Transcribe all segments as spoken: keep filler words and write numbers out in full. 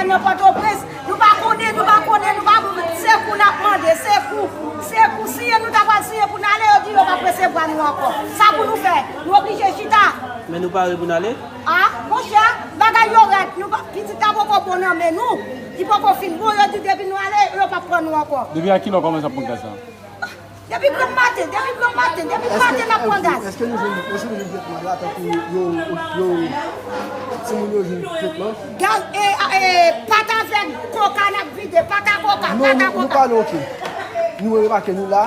Nan Pòtoprens, nou pa konnen, nou pa konnen, nou pa, se kou n ap mande, se kou, se kou. Siye nou ta pral siye pou n ale, yo di yo p ap resevwa nou ankò. Sa pou nou fè? Nou oblije chita. Men nou pare pou n ale? A, monchè, bagay yo rèd. Nou pa, pitit la poko bon nan men nou. Li poko fin bon, yo di depi nou ale, yo p ap pran nou ankò. Depi a kilè w kòmanse ap pran gaz la? Depi granm maten, depi granm maten, depi maten n ap pran gaz. Èske nou jwenn, èske nou jwenn tretman la, tankou yo, yo, timoun yo jwenn tretman? Gaz, e, e, pat avèk koka n ap vide, pat a koka, pat a koka. Nou pale, oke. Nou remake nou la,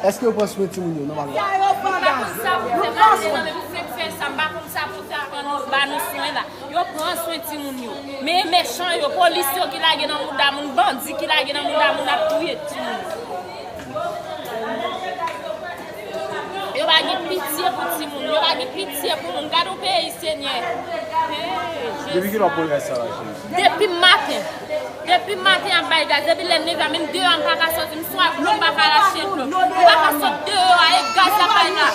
èske yo pran swen timoun yo nòmalman? Sa yo pran gaz. Nou pran swen. Fè sa, m pa konn sa pou fè, pran nou, ba nou swen la. Yo pran swen timoun yo. Men mechan yo, polis yo ki lage nan mouda moun, bandi ki lage nan mouda moun ap touye timoun. Yo pa gen pitye pou timoun, yo pa gen pitye pou moun. Gade yon peyi, Senyè. Hey, Jezi. Depi kilè w ap pran gaz sa la, cheri? Depi maten. Depi maten y ap bay gaz. Depi lè nevè, menm deyò a m pa ka sòti. M swa dlo, m pa ka rache dlo. M pa ka sot deyò a, e gaz y ap bay la.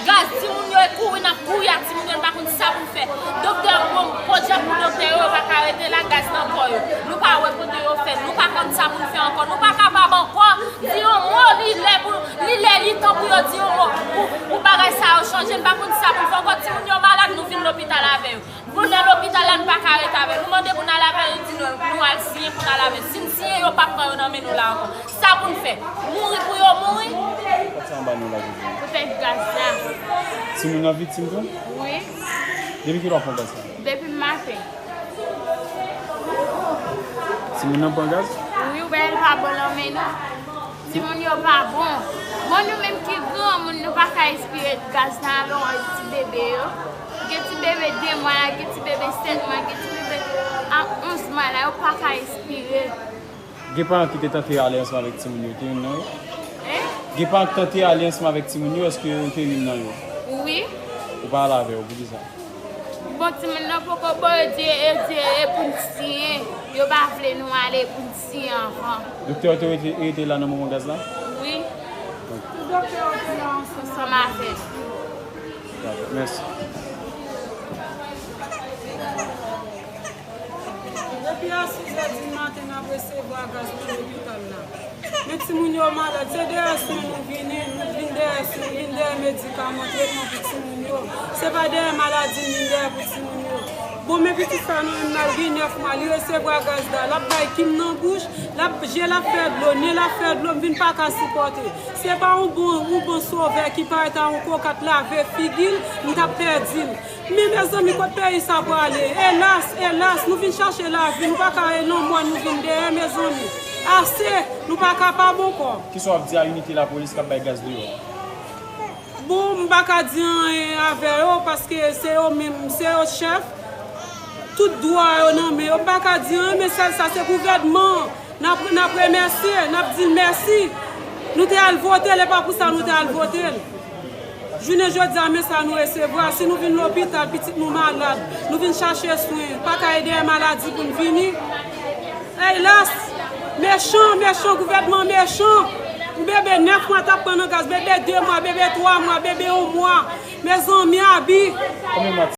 Gaz, timoun yo e kouri, n ap kouri ak timoun yo, n pa konn sa pou n fè. Doktè yo, bon, podyab pou doktè yo, yo pa ka rete la, gaz nan kò yo. Nou pa wè kote yo fè, nou pa konn sa pou n fè ankò. Nou pa kapab ankò di yon mo, li lè pou, li lè, li tan pou yo di yon mo. Pou, pou bagay sa yo chanje, n pa konn sa pou n fè ankò. Timoun yo malad, nou vin lopital avè yo. Pou n al lopital la, n pa ka ret avè l. Nou mande pou n al avè l, yo di nou, nou al siyen pou n al avè l. Si n siyen, yo p ap pran yo nan men nou la ankò. Sa pou n fè? Mouri pou yo mouri? Kòb sa anba nou la, Jezi. Poutèt gaz la. Timoun nan viktim tou? Wi. Depi kilè w ap pran gaz la? Depi maten. Timoun nan pran gaz? Wi, ou wè l pa bon nan men nou. Timoun yo pa bon. Bon, nou menm ki granmoun, nou pa ka espire gaz nan alon ti bebe yo. Gen ti bebe de mwa la, gen ti bebe sèt mwa, gen ti bebe a onz mwa la, yo pa ka espire. Gen paran ki te tante ale ansanm avèk timoun yo, te youn nan yo? Hein? Gen paran ki tante ale ansanm avèk timoun yo, èske ou te youn nan yo? Wi. Ou pa ale avè yo, poukisa? Bon, timoun nan poko bon, yo di, yo di e pou n siyen. Yo pa vle nou ale pou n siyen anvan. Doktè yo te rete, rete la nan moman gaz la? Wi. Tout doktè yo te la ansanm avè n. Dakò, mèsi. Depi a sizè di maten, n ap resevwa gaz nan lopital la. Men timoun yo malad, se dèyè swen nou vini, nou vin dèyè swen, vin dèyè medikaman, tretman pou timoun yo. Se pa dèyè maladi n vin dèyè pou timoun yo. Bon, men pitit sa nou menm, l al gen nèf mwa, li resevwa gaz la, l ap bay kim nan bouch, l ap, je l ap fè dlo, nen l ap fè dlo, m vin pa ka sipòte. Se pa yon bon, yon bon sovè ki parèt a yon koka t lave figi l, m t ap pèdi l. Men mezanmi, kot peyi sa prale? Elas, elas, nou vin chache lavi, nou pa ka e lanmò nou vin dèyè, mezanmi. Ase, nou pa kapab ankò. Kisa w ap di a inite lapolis k ap bay gaz deyò a? Bon, m pa ka di anyen avè yo, paske se yo menm, se yo chèf. Tout dwa yo nan men yo. M pa ka di anyen, men sèl sa, se gouvènman an. N ap, n ap remèsye, n ap di l mèsi. Nou te al vote l, e pa pou sa nou te al vote l. Jounen jodi a, men sa nou resevwa. Si nou vin lopital, pitit nou malad, nou vin chache swen, pa ka ede maladi pou n vini. Elas! Mechan, mechan, gouvènman mechan. Yon bebe nèf mwa t ap pran nan gaz, bebe de mwa, bebe twa mwa, bebe yon mwa. Mezanmi, abi. Konbyen mwa